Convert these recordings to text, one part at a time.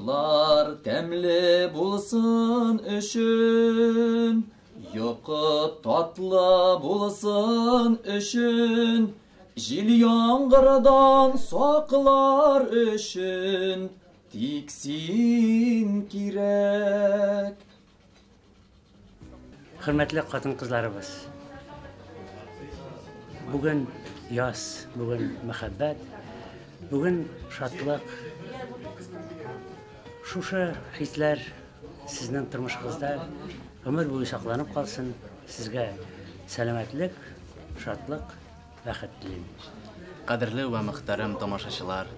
Ашлар тәмле булсын өчен, йокы татлы булсын өчен, җил яңгырдан саклар өчен, тик син кирәк. Хөрмәтле хатын-кызларыбыз, бүген яз, бүген мәхәббәт, бүген шатлык. Шушы хисләр сезнең тормышыгызда гомер буе сакланып калсын. Сезгә сәламәтлек, шатлык, бәхет телим. Кадерле вә мөхтәрәм тамашачылар,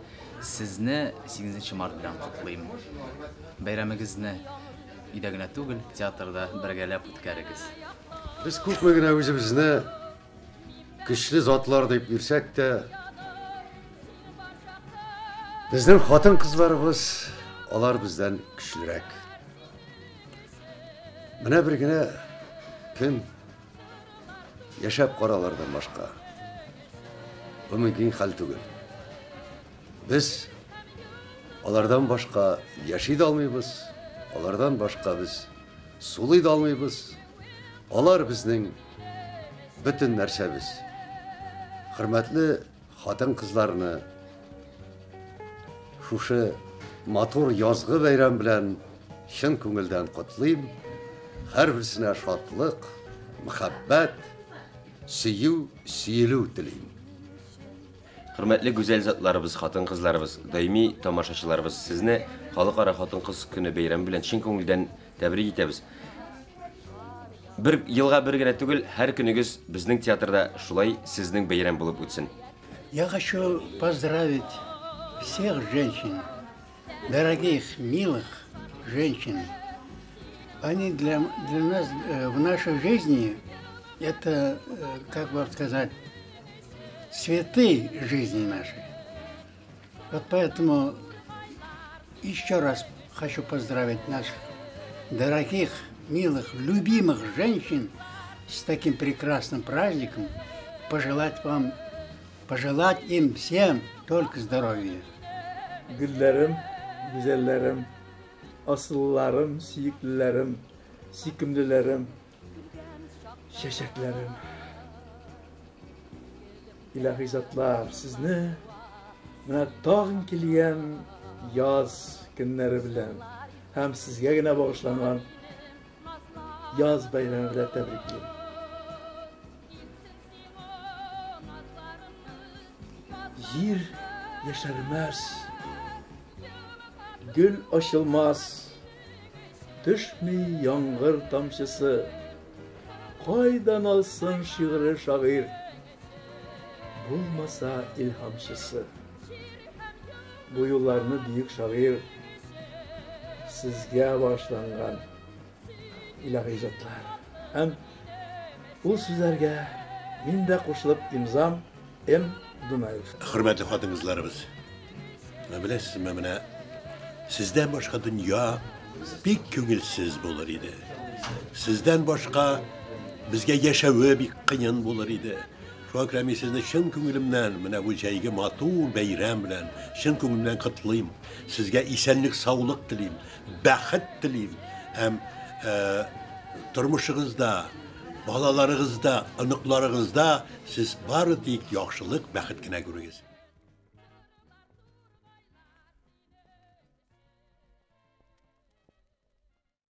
сезне 8 март белән котлыйм. Бәйрәмегезне өйдә генә түгел, театрда бергәләп үткәрегез. Без күпме генә үзебезне көчле затлар дип йөрсәк тә, безнең хатын-кызларыбыз алар бездән көчлерәк. Менә бер генә көн яшәп кара алардан башка. Бу мөмкин хәл түгел. Без алардан башка яши дә алмыйбыз, алардан башка без сулый да алмыйбыз. Алар безнең бөтен нәрсәбез. Хөрмәтле хатын-кызларны шушы матур язгы бәйрәм белән чын күңелдән котлыйм. Һәрберсенә шатлык, мәхәббәт, сөю, сөелү телим. Хөрмәтле гүзәл затларыбыз, хатын-кызларыбыз, даими тамашачыларыбыз, сезне Халыкара хатын-кыз көне бәйрәме белән чын күңелдән тәбрик итәбез. Бер елга бер генә түгел, һәр көнегез безнең театрда шулай сезнең бәйрәм булып үтсен. Я хочу поздравить всех женщин, дорогих, милых женщин. Они для нас в нашей жизни, это, как вам сказать, цветы жизни нашей. Вот поэтому еще раз хочу поздравить наших дорогих, милых, любимых женщин с таким прекрасным праздником, пожелать вам, пожелать им всем только здоровья. Гөлләрем, гүзәлләрем, асылларым, сөеклеләрем, сөйкемлеләрем, чәчәкләрем. Илаһи затлар, сезне менә тагын килгән яз көннәре белән һәм сезгә генә багышланган яз бәйрәме белән тәбриклим. Җир яшәрмәс, гөл ачылмас, төшми яңгыр тамчысы. Кайдан алсын шигыре шагыйрь, булмаса илһамчысы. Бу юлларны бөек шагыйрь сезгә багышланган, илаһи затлар. Һәм ул сүзләргә мин дә кушылып имзам М. Дунаев. Хөрмәтле хатын-кызларыбыз, менә беләсезме, менә сездән башка дөнья бик күңелсез булыр иде. Сездән башка безгә яшәве бик кыен булыр иде. Шуңа күрә мин сезне чын күңелемнән менә бу җәйге матур бәйрәм белән чын күңелемнән котлыйм. Сезгә исәнлек, саулык телим, бәхет телим һәм тормышыгызда, балаларыгызда, оныкларыгызда сез бары тик яхшылык, бәхет кенә күрегез.